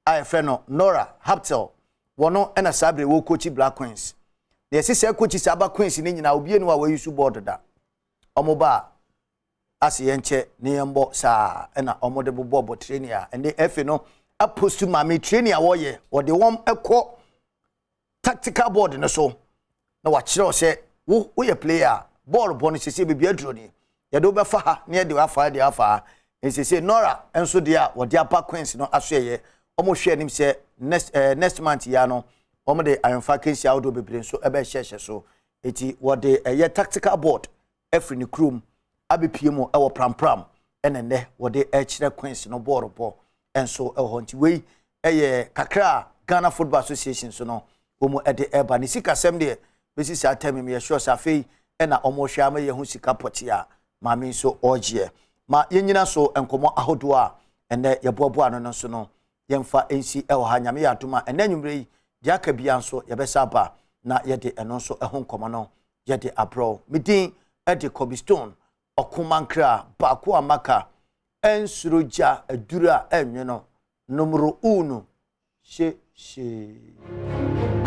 a yɛfrɛ no Nora Häuptle, wɔno ɛna saa bere wɔ coach Black Queens. Na yɛsi sɛ coach saa aba Queens ne nyinaa, obiara ni hɔ a wɔayi so board da. Wɔn ba a ase yɛn kyɛ ne yɛn bɔ saa ɛna wɔn de bobɔ bɔ training a ɛne ɛfɛ no apost maame training a wɔyɛ, wɔde wɔn kɔ tactical board no so na wakyerɛw sɛ wo woyɛ player a bɔɔl bɔ no sese beebi aduro ni, yɛde wo bɛfa ha na yɛde afa ha de afa ha. Nsese Nora nso deɛ a wɔde aba Queens no aso yɛ, wɔn hwɛ anim sɛ next month ya no, wɔn de ayɔnfa kesi ahodoɔ bebree nso ɛbɛhyɛhyɛ so. Eti wɔde ɛyɛ tactical board ɛfiri ne kurom abɛpie mu ɛwɔ Prampram, ɛna nnɛ wɔde ɛkyerɛ Queens no bɔɔl bɔ nso ɛwɔ hɔ. Nti wei ɛyɛ kakra a Ghana Football Association so no wɔn ɛde ɛba ne sikasɛm deɛ bɛsi saa tɛm mu. Yɛ sure sɛ afei ɛna wɔn hwɛ ama yɛn ho sika pɔte a maame nso ɔregyeɛ. Ma yɛnyina so nkɔmɔ ahodoɔ a ɛnɛ yɛboaboa ano no nso no, yɛmfa nsi ɛwɔ ha. Nyame yɛ adom a, ɛnɛ nwummerɛ yi deɛ aka bia nso yɛbɛsa aba na yɛde ɛno nso ɛho nkɔmɔ no yɛde abrɛw. Me din ɛde Kobe Stone Ɔkomankra baako a maka ɛnsoro gya aduru a ɛnwe no numero uno hye hye.